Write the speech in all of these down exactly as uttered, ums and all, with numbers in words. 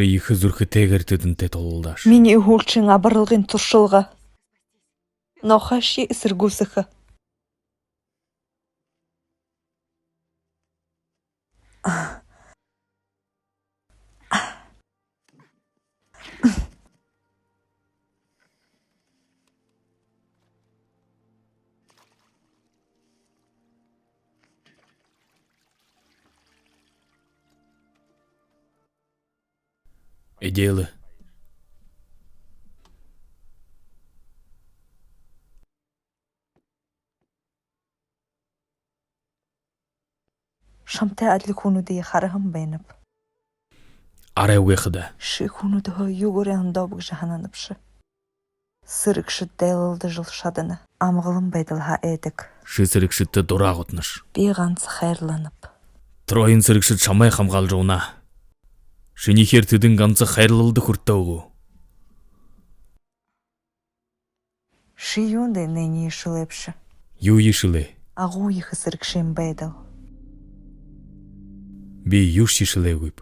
Ехэ зүрхэтэйгээр тэдэнтэй тулалдааш. Минии һүүлшын абаралгын туршалга нохойшье эсэргүүсэхэ. Эдеэлэ. Шамтай адли хүнүүдые хараһан байнаб. Арай үгы ха даа. Ши хүнүүдһөө юугээрээ ондооб гэжэ һананабши. Сэрэгшэд дайлалдажал шадана. Амгалан байдалһаа айдаг. Ши сэрэгшэдтэ дураагууднаш. Би ганса хайрланаб. Троин сэрэгшэд шамайе хамгаалжа уунаа. Шиниихээр тэдэн ганса хайрлалда хүртөө гү? Ши юундэ энээниие шэлээбши? Юуе шэлээ? Агуу ехэ сэрэгшын байдал. Би юушье шэлээгүйб.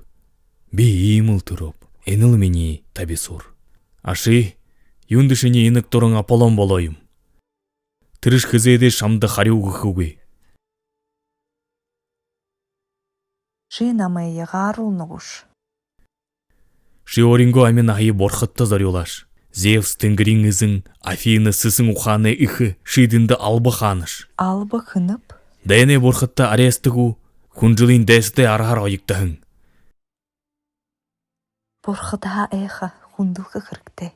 Би иимэл түрөөб. Энэл минии табисуур. А ши юундэ шинии инаг дуран Аполлон болоо юм? Тэрэш хэзээдэшье шамда харюу үгэхэгүй. Ши намайе гааруулна гүш? Ши өөрынгөө ами наһые бурхадта зорюулааш. Зевс, тэнгэриин эзэн, Афина, сэсэн ухаанай эхэ, ши эдэндэ алба хаанаш. Алба хэнэб? Дайнай бурхадта арьяастаггүй, хүнжэлэй дайсадай арһаар оёгдоһон. Бурхадһаа айха, хүндэлхэ хэрэгтэй.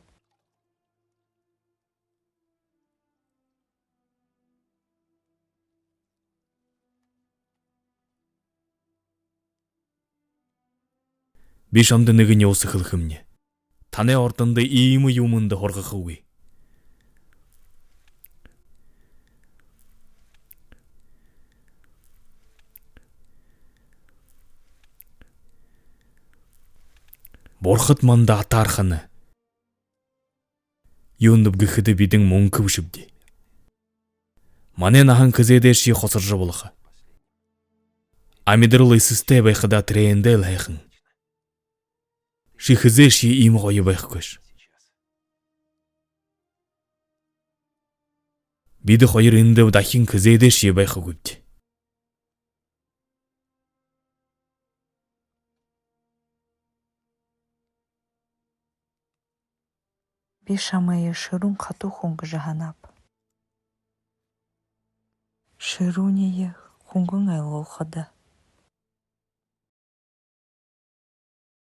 Би шамда нэгэнь юусэ хэлэхэмни. Танай ордондо иимэ юумэндэ һургахагүй. Бурхад манда атаархана. Юундэб гэхэдэ, бидэн мүнхэ бэшэбди. Манай наһан хэзээдэшье хосоржо болохо. Амидарал эсэстэй байхадаа тэрээндэл һайхан. Ши хэзээшье иимэ гоё байхагүйш. Бидэ хоёр эндэб дахин хэзээдэшье байхагүйбди. Би шамайе шэрүүн хатуу хүн гэжэ һанааб. Шэрүүниие хүнгэн ойлгуулхада,